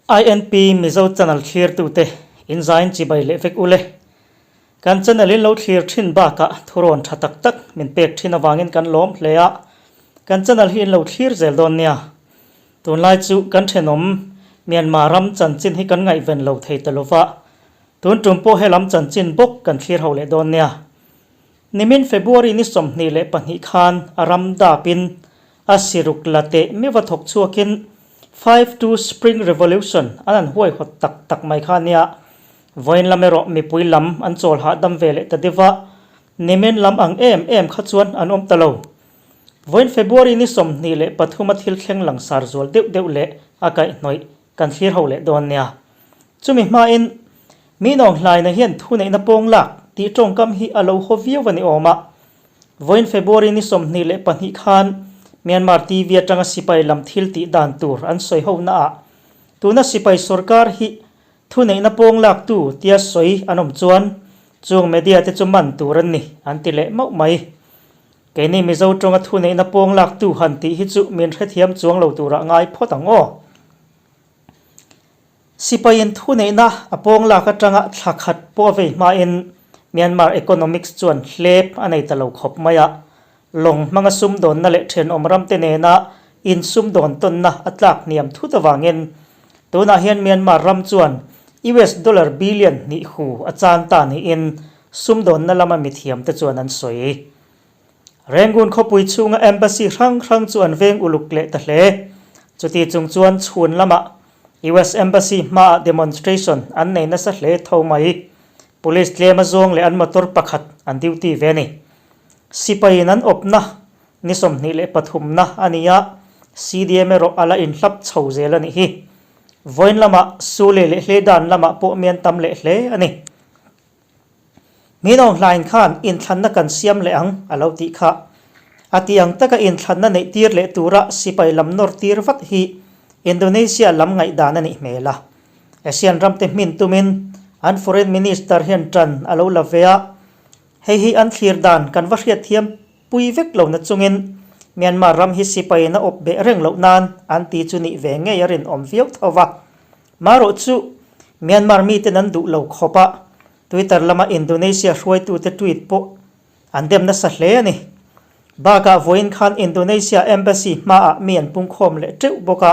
INP Mizo channel thlirtute in zain chibai leh vek ule. Kan channel in lo thlir thin bakah thurawn tha tak tak min pek thin avangin kan lawm hle a, kan channel hi in lo thlir zel dawn nia. Tunlai chu kan thenawm Myanmar ram chanchin hi kan ngaihven lo thei ta lova, tun tum pawh helam chanchin bawk kan thlir ho leh dawn nia. Nimin February ni 22 khan a ram dapin a siruk la teh meuh a thawk chhuakin 52 Spring Revolution an han huaihawt tak tak mai kha nia. Vawiin lam erawh mipui lam an chawl hahdam ve leh ta deuh a, nimin lam ang em em kha chuan an awm ta lo. Vawiin February ni 23 a thil thleng langsar zual deuh deuh leh a kaihhnawih kan thlir ho leh dawn nia. Chumi hmain mi nawng hlaina hian thuneihna pawng lak tih tawngkam hi a lo haw viau a ni awm a. Vawiin February ni 22 khan Myanmar TV atanga sipai lam thil tih dan tur an sawi ho naah tuna sipai sorkar hi thuneihna pawng laktu tia sawi an awm chuan chung media te chu man tur an ni an ti leh mauh mai. Keini Mizo tawnga thuneihna pawng laktu han tih hi chu min hrethiam chuang lo turah ngai phawt ang aw. Sipaiin thuneihna a pawng lak atanga thla khat pawh a vei hmain Myanmar economics chuan hlep a nei ta lo khawp mai a, lawng hmanga sumdawnna leh thenawm ramte nena insumdawn tawnna a tlak hniam thut avangin tunah hian Myanmar ram chuan US dollar billion hnih hu a chan ta niin sumdawnna lama mithiamte chuan an sawi. Rangoon khawpui chhunga embassy hrang hrang chu an veng uluk leh ta hle. Chuti chung chuan chhun lamah US Embassy hmaah demonstration an nei nasa hle tho mai. Police tlem a zawng leh an motor pakhat an duty ve a ni. Sipaiin an awpna ni 23 na a ni a, CDM erawh a la inhlap chho zel a nih hi. Vawiin lamah Sule leh Hledan lamah pawh mi an tam leh hle a ni. Min Aung Hlaing khan inthlanna kan siam leh ang a lo tih kha. A ti ang taka inthlanna neih tir leh tura sipai lam nawr tir vat hi Indonesia lam ngaihdan a nih hmel a. ASEAN ramte hmin tumin an Foreign Minister hian ṭan a lo la ve a. Hei hi an thlir dan kan va hriatthiam pui vek lo na chungin Myanmar ram hi sipai in a awp beh reng loh nan an ti chu nih ve ngei a rinawm viau tho va. Marawh chu Myanmar miten an duh lo khawp a, Twitter lama Indonesia hruaitute tweet pawh an dem nasa hle a ni. Bakah vawiin khan Indonesia Embassy hmaah mi an pungkhawm leh teuh bawk a,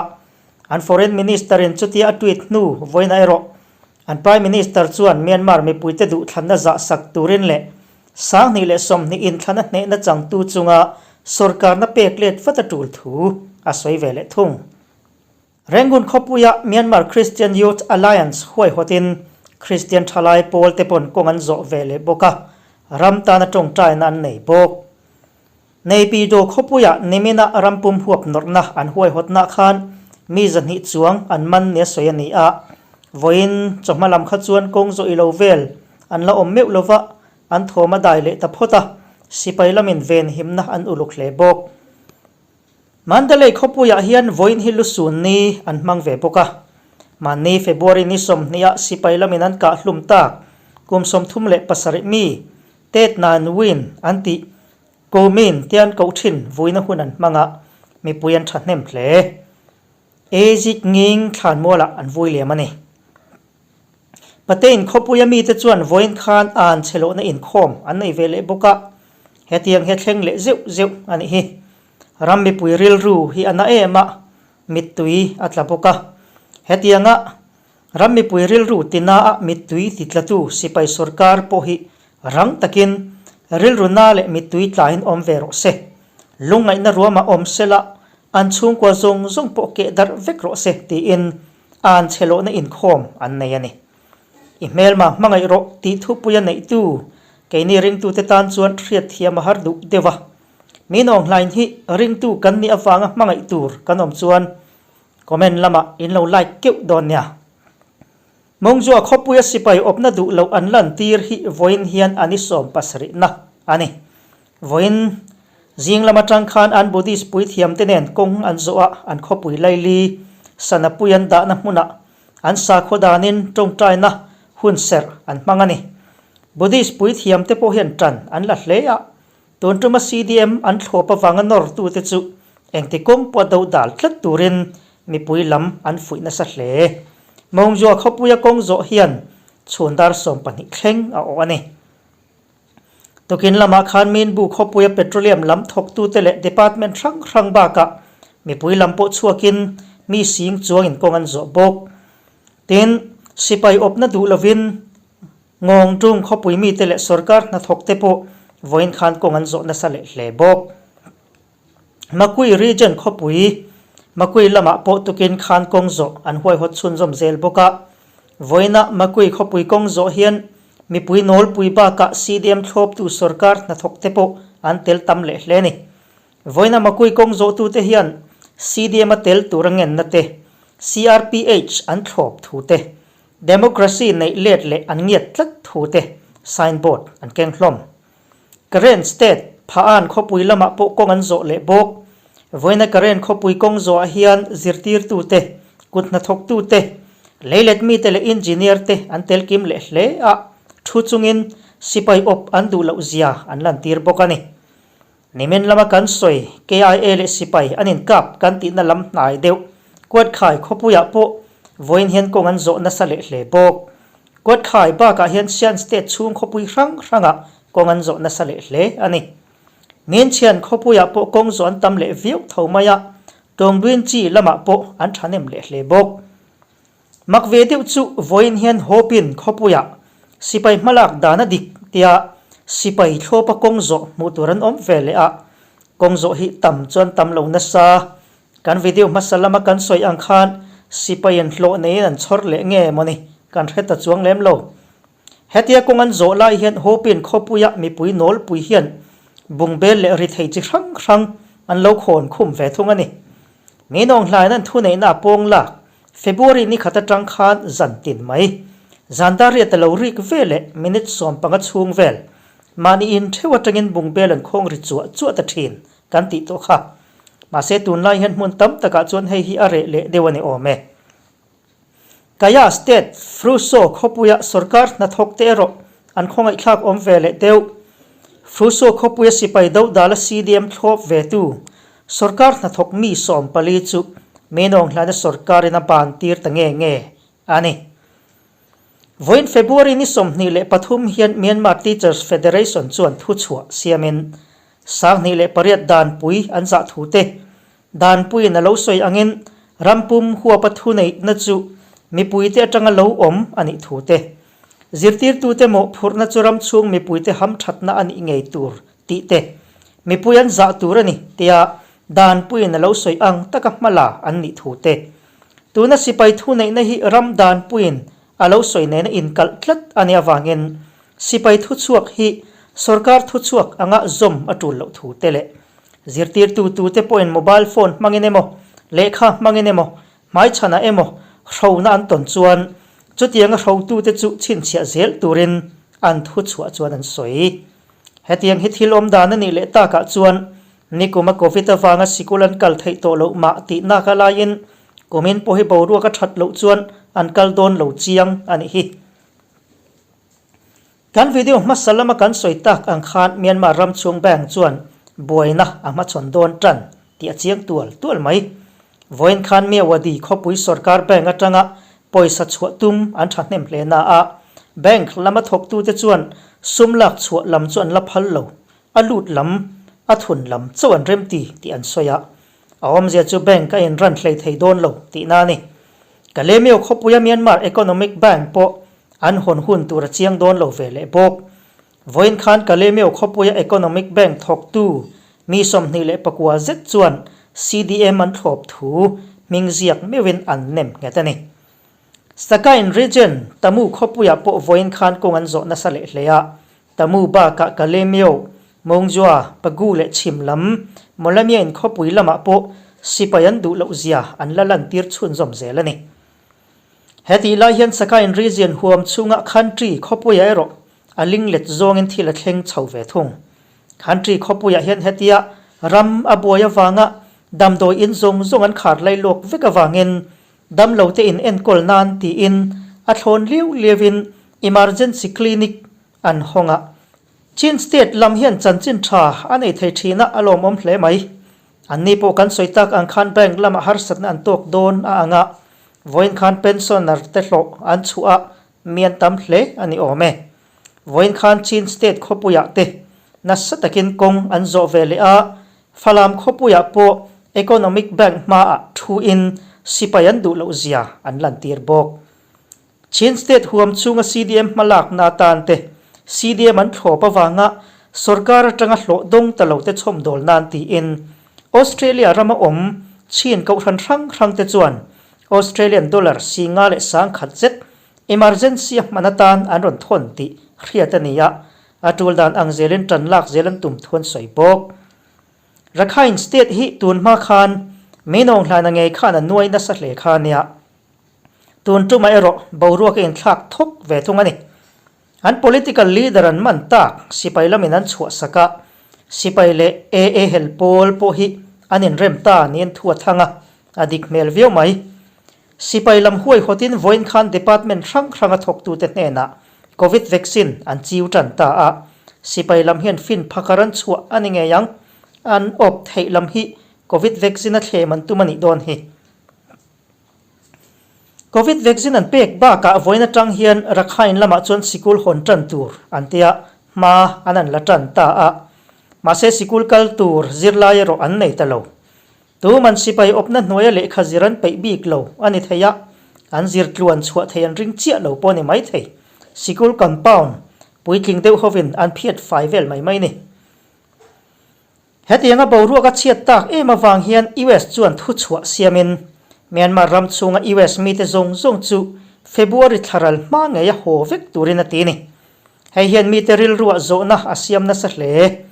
an Foreign Minister in chutia a tweet hnu vawiinah erawh an Prime Minister chuan Myanmar mipuite duhthlanna zah sak turin leh 2020 inthlana hnehna changtu chunga sorkarna pek let vat a tul thu a sawi ve leh thung. Rangoon khawpuia Myanmar Christian Youth Alliance huaihawtin Christian thalai pawl te pawn kawng an zawh ve leh bawk a, ram tana tawngtaina an nei bawk. Naypyidaw khawpuia nimina rampum huap nawrhna an huaihawtna khan mi 200 chuang an man nia sawi a ni a, vawiin chawhma lam kha chuan kawng zawh i lo vel an la awm meuh lova, an thawm a dai leh ta phawt a, sipai lamin venhimna an uluk hle bawk. Mandalay khawpuiah hian vawiin hi lusun ni an hmang ve bawk a. Mahni February ni 20 ah sipai lamin an kah hlum tak kum 37 mi Tet Nan Win an tih Ko Min te an koh thin vuina hun an hmang a, mipui an thahnem hle. Ezik Nging thlanmualah an vui liam a ni. Patein khawpuia mite chuan vawiin khan an chhe lohna inkhawm an nei ve leh bawk a, hetiang hi a thleng leh zeuh zeuh a nih hi. Ram mipui rilru hi a na em a, mittui a tla bawk a. Hetianga ram mipui rilru tina a mittui ti tlatu sipai sorkar pawh hi rang takin rilru na leh mittui tlain awm ve rawh se. Lungngaihna ruamah awm sela an chhungkua zawng zawng pawh keh darh vek rawh se tiin An chhe lohna inkhawm an nei a ni. I hmelma hmangaih rawh tih thupuia neihtu keini ringtute tan chuan hriatthiam a har duh deuh a. Min awnghlain hi ringtu kan nih avanga hmangaih tur kan awm chuan comment lamah in lo like keuh dawn nia. Mawngzua khawpuia sipai awpna duh loh an lantir hi vawiin hian an i 70na a ni. Vawiin zing lam atang khan an Buddhist puithiamte nen kawng an zawh a, an khawpui laili Sanapui an dahna hmunah an sakhaw danin tawngtaina hun serh an hmang a ni. Buddhist puithiamte pawh hian tan an la hle a, tun tuma CDM an thlawp avanga nawrtute chu engti kawng pawh do dal tlat turin mipui lam an fuih nasa hle. Mawngzua khawpuia kawng zawh hian chhun dar 12 thleng a awh a ni. Tukin lamah khan Minbu khawpuia petroleum lam thawktute leh department hrang hrang bakah mipui lam pawh chhuakin mi sing chuangin kawng an zawh bawk. Tin, sipai awpna duh lovin Ngawng tung khawpui mite leh sorkar hnathawkte pawh vawiin khan kawng an zawh nasa leh hle bawk. Makui Region khawpui Makui lamah pawh tukin khan kawng zawh an huaihawt chhunzawm zel bawk a. Vawiinah Makui khawpui kawng zawh hian mipui nawlpui bakah CDM thlawptu sorkar hnathawkte pawh an tel tam leh hle a ni. Vawiinah Makui kawng zawhtute hian CDM a tel tura ngenna te, CRPH an thlawp thu te, Democracy neih let leh an ngiat tlat thu te signboard an keng hlawm. Karen State, Pha-an khawpui lamah pawh kawng an zawh leh bawk. Vawiina Karen khawpui kawng zawhah hian zirtirtute, kut hnathawktute, leilet mite leh engineer te an tel kim leh hle a, thu chungin sipai awp an duh loh zia an lantir bawk a ni. Nimin lama kan sawi KIA leh sipai an inkap kan tihna lam hnai deuh Kuatkhai khawpuiah pawh vawiin hian kawng an zawh nasa leh hle bawk. Kuatkhai bakah hian Shan State chhung khawpui hrang hrangah kawng an zawh nasa leh hle a ni. Minchhian khawpuiah pawh kawng zawh an tam leh viau tho mai a, Tawngduin chi lamah pawh an thahnem leh hle bawk. Mak ve deuh chu vawiin hian Hawpin khawpuiah sipai hmalak dan a dik tia sipai thlawpa kawng zawh hmuh tur an awm ve leh a, kawng zawh hi tam chuan tam lo nasa. Kan video hmasa lama kan sawi ang khan sipaiin hlawh neiin an chhawr leh nge mawni kan hre ta chuang lem lo. Hetia kawng an zawh lai hian Hawpin khawpuia mipui nawlpui hian bungbel leh ri thei chi hrang hrang an lo khawn khum ve thung a ni. Minawng hlain an thuneihna a pawng lak February ni khat atang khan zan tin mai. Zan dar riat a lo rik ve leh minute 15 chhung vel. Mahni in theuh atangin bungbel an khawng ri chuah chuah ta thin kan tih tawh kha. Mahse tunlai hian hmun tam takah chuan hei hi a reh leh deuh a ni awm e. Kaya State Fruso khawpuia sorkar hnathawk te erawh an khawngaihthlak awm ve leh deuh. Fruso khawpuia sipai dodala CDM thlawp ve tu sorkar hnathawk mi 14 chu Menawng hlana sorkarin a ban tir ta nge nge a ni. Vawiin February ni 23 hian Myanmar Teachers Federation chuan thuchhuah siamin 2008 danpui an zah thu te Danpuiin a lo sawi angin rampum huapa thuneihna chu mipuite atanga lo awm a nih thu te, zirtirtute mawhphurhna chu ram chhung mipuite hamthatna a nih ngei tur tih te, mipui an zah tur a ni tia Danpuiin a lo sawi ang taka hmala an nih thu te, tuna sipai thuneihna hi ram Danpuiin a lo sawi nena inkalh tlat a nih avangin Sipai thuchhuak hi sorkar thuchhuak anga zawm a tul loh thu te leh zirtirtu tute pawhin mobile phone hmangin emaw, lehkha hmangin emaw, hmaichhanah emaw hrona an tawn chuan chutianga hrotute chu chhinchhiah zel turin an thuchhuah chuan an sawi. Hetiang hi thil awm dan a nih leh takah chuan nikuma Covid avanga sikul an kal theih tawh loh mah tih nak a laiin kumin pawh hi boruak a that loh chuan an kal dawn lo chiang a nih hi. Kan video hmasa lama kan sawi tak ang khan Myanmar ram chhung bank chuan buaina a hmachhawn dawn tan tih a chiang tual tual mai. Vawiin khan Myawaddy khawpui sorkar bank atanga pawisa chhuah tum an thahnem hle na a, bank lama thawktute chuan sum lak chhuah lam chu an la phal lo, a lut lam, a thun lam chauh an remti tih an sawi a. A awmzia chu bank a inran hlei thei dawn lo tihna a ni. Kalemyo khawpuia Myanmar Economic Bank pawh an hawn hun tur a chiang dawn lo ve leh bawk. Vawiin khan Kalemyo khawpuia Economic Bank thawktu mi 29 zet chuan CDM an thlawp thu hming ziak meuhin an nem nghet a ni. Sakain Region, Tamu khawpuiah pawh vawiin khan kawng an zawh nasa leh hle a, Tamu bakah Kalemyo, Mawngzua, Pagu leh Chhim lam, Mawlamyain khawpui lamah pawh sipai an duh loh zia an la lantir chhunzawm zel a ni. Hetih lai hian Sakain Region huam chhunga Khantri khawpuiah erawh a linglet zawngin thil a thleng chho ve thung. Khantri khawpuiah hian hetia ram a buai avanga damdawi in zawng zawng an khar lailawk vek avangin Damlote in enkawl nan tiin a thlawn liau liauin emergency clinic an hawng a. Chin State lam hian chanchin tha a nei thei thin a, a lawmawm hle mai. Anni pawh kan sawi tak ang khan bank lamah harsatna an tawk dawn a ang a. Vawiin khan pensioner te hlawh an chhuah a, mi an tam hle a ni awm e. Vawiin khan Chin State khawpuiah te nasa takin kawng an zawh ve leh a, Falam khawpuiah pawh Economic Bank hmaah thuin sipai an duh loh zia an lantir bawk. Chin State huam chhunga CDM hmalakna atan te, CDM an thlawp avanga sorkar atanga hlawh dawng ta lo te chhawmdawl nan tiin Australia rama awm Chin kohhran hrang hrang te chuan Australian dollar 50 leh 10,000 zet emergency a hman atan an rawn thawn tih hriat a ni a, a tul dan ang zelin tan lak zel an tum thu an sawi bawk. Rakhine State hi tun hma khan Meinawng hlana ngei khan a nuai nasa hle kha a nia. Tun tumah erawh boruak a inthlak thawk ve thung a ni. An political leader an man tak sipai lamin an chhuahsak a, sipai leh AA hel pawl pawh hi an inrem ta niin thu a thang a, a dik hmel viau mai. Sipai lam huaihawtin vawiin khan department hrang hranga thawktute hnenah Covid vaccine an chiu tan ta a, sipai lam hian fin phakar an chhuah a ni ngei ang, an awp theih lam hi Covid vaccine a thlem an tum a nih dawn hi. Covid vaccine an pek bakah vawiin atang hian Rakhine lamah chuan sikul hawn tan tur an tia hma an an la tan ta a. Mahse sikul kal tur zirlai erawh an nei ta lo. Tuman sipai awpna hnuaia lehkha zir an peih bik lo a ni thei a, an zir tluan chhuah thei an ring chiah lo pawh a ni mai thei. Sikul compound puitling deuh hovin an phiat fai vel mai mai ni. Hetianga boruak a chhiat tak em avang hian US chuan thuchhuah siamin Myanmar ram chhunga US mite zawng zawng chu February thlaral hma ngei a haw vek turin a ti a ni. Hei hian mite rilruah zawhna a siam nasa hle.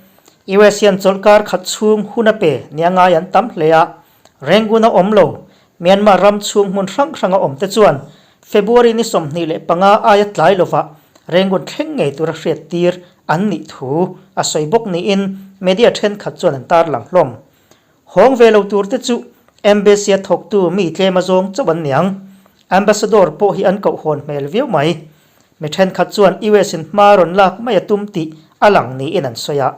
US hian chawlhkar khat chhung hun a pe nia ngai an tam hle a, Rangoon a awm lo. Myanmar ram chhung hmun hrang hranga awmte chuan February ni 25 aia tlai lovah Rangoon thleng ngei tura hriattir an nih thu a sawi bawk niin media thenkhat chuan an tarlang hlawm. Hawng ve lo turte chu Embassy-a thawktu mi tlem a zawng chauh an niang. Ambassador pawh hi an kohhawn hmel viau mai. Mi thenkhat chuan US-in hma rawn lak mai a tum tih a lang niin an sawi a.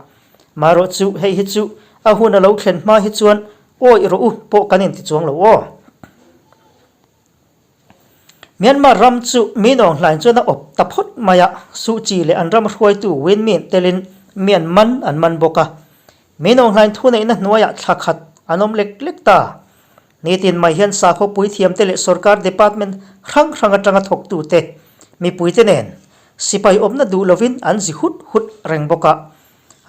Marawh chu hei hi chu a hun a lo thlen hma hi chuan awih rawh u pawh kan inti chuang lo aw. Myanmar ram chu mi nawng hlain chuan a awp ta phawt mai a, Suu Kyi leh an ram hruaitu Win Myint telin mi an man an man bawk a. Mi nawng hlain thuneihna hnuaiah thla khat an awm lek lek ta. Nitin mai hian sakhaw puithiamte leh sorkar department hrang hrang atanga thawktute mipuite nen sipai awmna duh lovin an zi hut hut reng bawk a.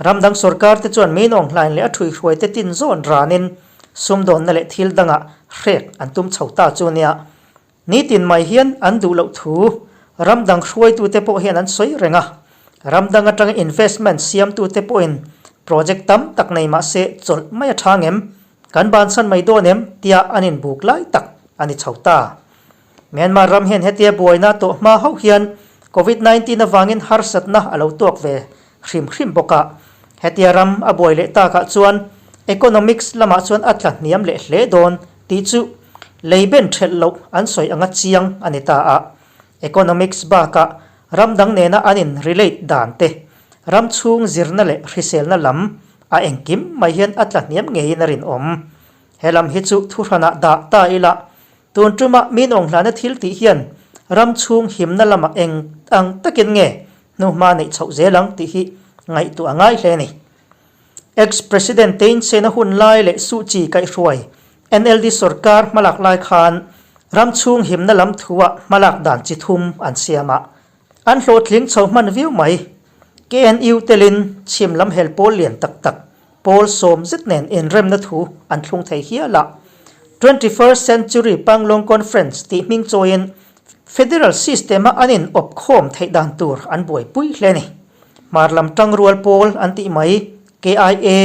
Ram dang sorkar te chuan main awng hlain leh a ṭhuihruai te tin zawn ranin sumdawnna leh thil dangah hrek an tum chho ta chu nia. Nitin mai hian an duh loh thu ram dang hruaitute pawh hian an sawi reng a. Ram dang atanga investment siamtute pawhin project tam tak nei mah se chawlh mai a tha ngem? Kan bansan mai dawn em? tia an inbuk lai tak a ni chho ta. Myanmar ram hian hetia buaina tawh hma hauh hian Covid 19 avangin harsatna a lo tuak ve hrim hrim bawk a. Hetia ram a buai leh takah chuan economics lamah chuan a tla hniam leh hle dawn tih chu lei ben thelh loh an sawi anga chiang a ni ta a. Economics bakah ram dang nena an in relate dan te, ram chhung zirna leh hriselna lam a engkim mai hian a tla hniam ngeiin a rinawm. He lam hi chu thuhranah dah ta ila Tun ṭuma min awnghlana thil tih hian ram chhung himna lamah eng ang takin nge hnuhma neih chhoh zel ang tih hi ngaihtuah a ngai hle a ni. Ex-President Thein Sein-a hun lai leh Suu Kyi kaihhruai NLD sorkar hmalak lai khan ram chhung himna lam thuah hmalak dan chi thum an siam a, an hlawhtling chho hman viau mai. KNU telin chhim lam hel pawl lian tak tak Pawl sawm zet nen inremna thu an thlung thei hial a. Twenty-first Century Panglong Conference tih hming chawiin Federal System-a an in awp khawm theih dan tur an buaipui hle a ni. Hmar lam tangrual pawl an tih mai, KIA,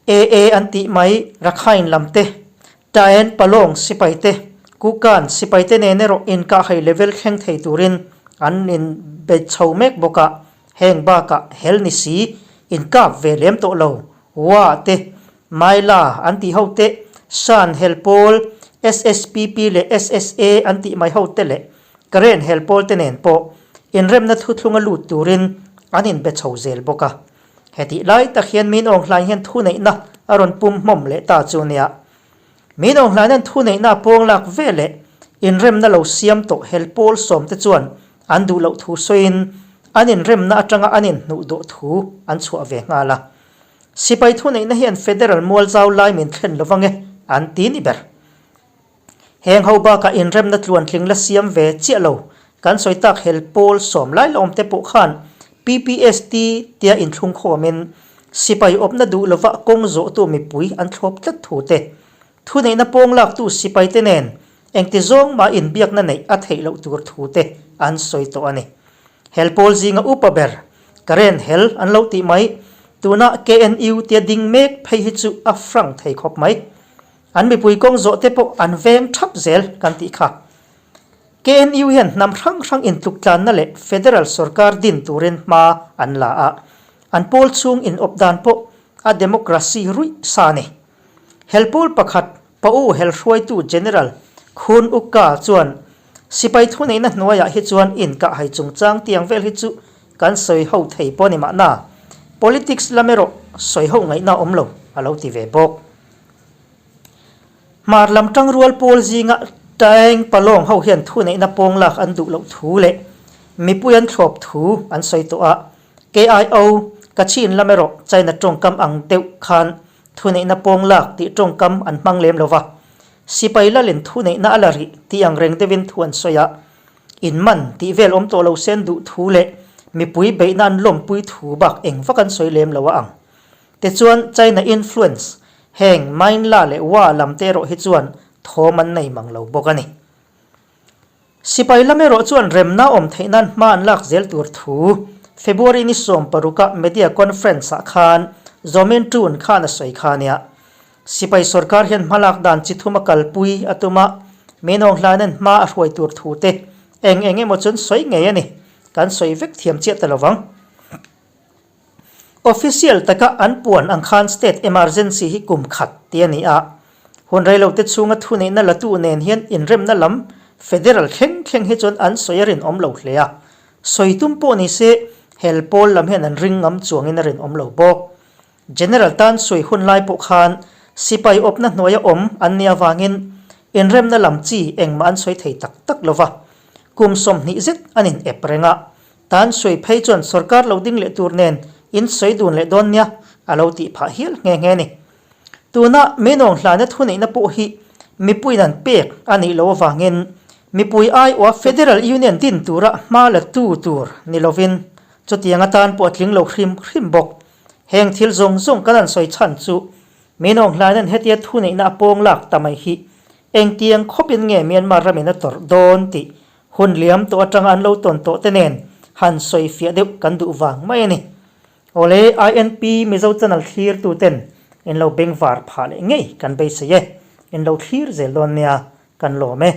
AA an tih mai, Rakhine lam te, Taen Palong sipai te, Kukan sipai te nen erawh inkahhai level thleng thei turin an inbe chho mek bawk a. Heng bakah hel ni si, inkap ve lem tawh lo, Wa te, Maila an tih ho te, Shan hel pawl, SSPP leh SSA an tih mai ho te leh Karen hel pawl te nen pawh inremna thuthlunga lut turin an inbe chho zel bawk a. Hetih lai tak hian Min Aung Hlaing hian thuneihna a rawn pum hmawm leh ta chu nia. Min Aung Hlain an thuneihna a pawng lak ve leh. Inremna lo siam tawh hel pawl sawmte chuan an duh loh thu sawiin an inremna atanga an inhnuh dawh thu an chhuah ve nghal a. Sipai thuneihna hian Federal mual zau lai min thlen lo vange an ti ni ber. Heng ho bakah inremna tluantling la siam ve chiah lo kan sawi tak hel pawl sawm lai la awmte pawh khan PPST tia inthlung khawmin sipai awpna duh lova kawng zawhtu mipui an thlawp tlat thu te, thuneihna pawng laktu sipaite nen engti zawng mah inbiakna neih a theih loh tur thu te an sawi tawh a ni. Hel pawl zinga upa ber Karen hel an lo tih mai, tuna KNU tia ding mek phei hi chu a frank thei khawp mai. An mipui kawng zawh te pawh an veng thap zel kan tih kha. KNU hian hnam hrang hrang intluktlanna leh federal sorkar din turin hma an la a, an pawl chhung inawp dan pawh a democracy ruih sa a ni. Hel pawl pakhat Pa'u hel hruaitu General Khun Ukka chuan sipai thuneihna hnuaiah hi chuan inkahhai chungchang tiang vel hi chu kan sawi ho thei pawh a ni mahna, politics lam erawh sawi ho ngaihna a awm lo a lo ti ve bawk. Hmar lam tangrual pawl zinga Taeng Palong ho hian thuneihna pawng lak an duh loh thu leh mipui an thlawp thu an sawi tawh a, KIO, Kachin lam erawh China tawngkam ang deuh khan thuneihna pawng lak tih tawngkam an hmang lem lo va, sipai lalin thuneihna a la rih tih ang reng deuhin thu an sawi a, in man tih vel awm tawh lo sen duh thu leh mipui beihna an lawmpui thu bak eng vak an sawi lem lo a ang. Tichuan China influence heng Mainla leh Wa lam te erawh hi chuan thawm an nei mang lo bawk a ni. Sipai lam erawh chuan remna awm theih nan hma an lak zel tur thu February ni 16 a media conference ah khan Zomin Tun khan a sawi kha nia. Sipai sorkar hian hmalak dan chi thum a kalpui a tum a, Minawng hlanin hma a hruai tur thu te eng eng emaw chuan sawi ngei a ni. Kan sawi vek thiam chiah ta lovang. Official taka an puan ang khan state emergency hi kum khat ti a ni a, hun reilote chhunga thuneihna latu nen hian inremna lam federal thleng thleng hi chuan an sawi a rinawm lo hle a, sawi tum pawh ni se hel pawl lam hian an ring ngam chuangin a rinawm lo bawk. General tan sawi hun lai pawh khan sipai awpna hnuaia awm an nih avangin inremna lam chi engmah an sawi thei tak tak lo va, kum 20 zet an in ep reng a, Tan sawi phei chuan sorkar lo ding leh tur nen in sawi dun leh dawn nia a lo tih phah hial nghe nghe a ni. Tuna Menawng hlana thuneihna pawh hi mipuiin an pek a nih loh avangin mipui aiawha Federal Union din tura hma la tu tur ni lovin chutiang atan pawh a tling lo hrim hrim bawk. Heng thil zawng zawng kan han sawi chhan chu Menawng hlana'n hetia thuneihna a pawng lak ta mai hi engtiang khawpin nge Myanmar ramin a tawrh dawn tih Hun liam tawh atanga an lo tawn tawh te nen han sawi fiah deuh kan duh vang mai a ni. Awle INP Mizo channel thlir tu ten in lo bengvar phah leh ngei kan beisei e. In lo thlir zel dawn nia kan lawm e.